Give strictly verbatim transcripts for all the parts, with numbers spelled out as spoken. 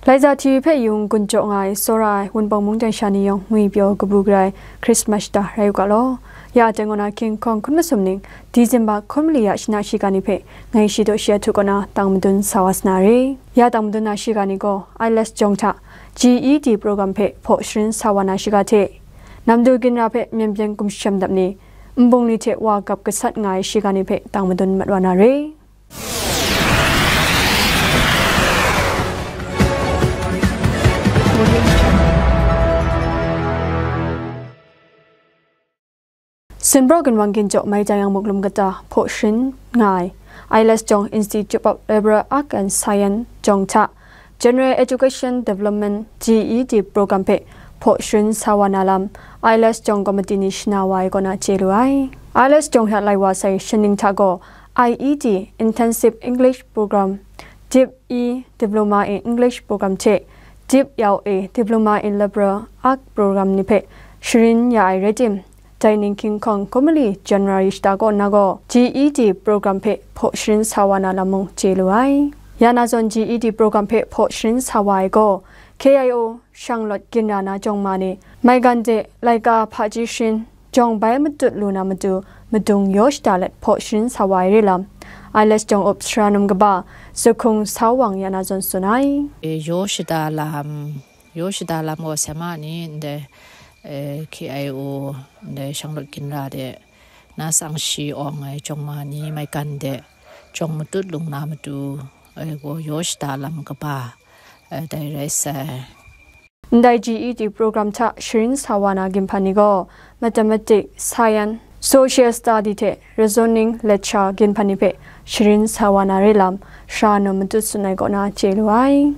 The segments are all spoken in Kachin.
Laiza T V hpe yung gun jaw nga ai, tsawra ai Wunpawng mungdan sha ni yawng ngwi pyaw kabu gara ai Christmas shata rai u ga law. Ya aten kaw na King Kong hkun masum ning, December hkun mali ya shana shiga ni hpe ngai shi daw shi ahtu kaw na tang madun sa wa sa na re. Ya tang madun na shiga ni gaw, I E L T S jawng hta G E D program hpe hpaw sharin sa wa na shiga hte, Namdu ginra hpe myen byen gumshem dap ni, nbungli hte wa gap gasat nga ai shiga ni hpe tang madun mat wa na re. Sinbraw ginwang ginjaw mai jang yang muk lum kata hpaw sharin nga ai, I E L T S jawng Institute of Liberal Arts and Science jawng hta General Education Development G E D program hpe hpaw sharin sa wa na lam, I E L T S jawng komiti ni shana wa ai kaw na chye lu ai. I E L T S jawng hta lai wa sai shaning hta gaw, I E D Intensive English Program, Dip E Diploma in English Program hte Dip L A Diploma in Liberal Arts Program ni hpe sharin ya ai rai tim, dai ning King Kong hkun mali January shata kaw na gaw, G E D program hpe hpaw sharin sa wa na lam mung chye lu ai. Ya na zawn G E D program hpe hpaw sharin sa wa ai gaw, K I O shanglawt ginra na jawng ma ni, maigan de laika hpaji sharin jawng bai matut lu na matu, madung yaw shada let hpaw sharin sa wa ai re lam, I E L T S jawng up sara num kaba, Zukhung Sau Wang ya na zawn tsun ai. E, yaw shada lam, yaw shada lam gaw sema ni ndai, e, K I O, ndai shanglawt ginra de, na tsang shi awng ai jawng ma ni maigan de, jawng matut lung na matu, e, gaw yaw shada lam kaba, e, dai rai sai. Ndai G E D program hta sharin sa wa na ginhpan ni gaw, Mathematics, Science, Social Study hte Reasoning Lecture ginhpan ni hpe sharin sa wa na re lam, sara num matut tsun ai kaw na chye lu ai.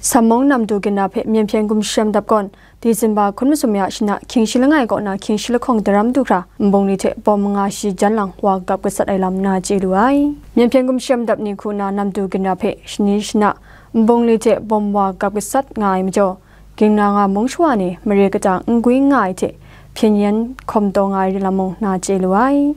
Sammung Namdu ginra hpe myen hpyen gumshem dap gawn, December hkun masum ya shana hkying shi langai kaw na hkying shi lahkawng daram du hkra, nbungli hte bawm manga shi jan lang wa gap gasat ai lam na chye lu ai. Myen hpyen gumshem dap ni hku na Namdu ginra hpe shani shana nbungli hte bawm wa gap gasat nga ai majaw, ginra nga mung shawa ni mare kata n gwi nga ai hte hpyen yen hkawm taw nga ai lam mung na chye lu ai.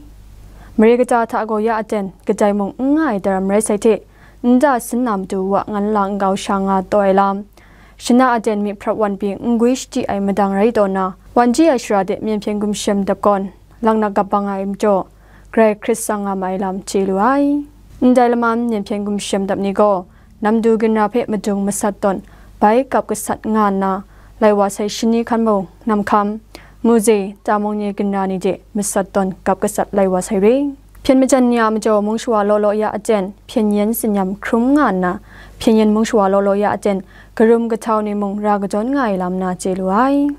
Mare kata hta gaw ya aten kadai mung n nga ai daram rai sai hte, nta sin na matu wa ngan la nkau sha nga taw ai lam, shana aten myi hprap wan pyi n gwi shadi ai madang rai taw na, wan ji ai shara de myen hpyen gumshem dap gawn, laknak gap bang ai majaw, grai hkrit tsang nga ma ai lam chye lu ai. Ndai lama myen hpyen gumshem dap ni gaw, Namdu ginra hpe madung masat tawn bai gap gasat nga nna, lai wa sai shani hkan mung, Namhkam, Muzei, Tamung ni ginra ni de masat tawn gap gasat lai wa sai re. Hpyen majan ni a majaw mung shawa law law ya aten hpyen yen tsinyam hkrum nga nna, hpyen yen mung shawa law law ya aten karum kahtau ni mung ra kadawn nga ai lam na chye lu ai.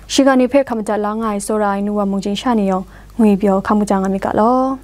Shiga ni hpe hkap madat la nga ai tsawra ai nu wa mung chying sha ni yawng ngwi pyaw hkam kaja nga myit ga law.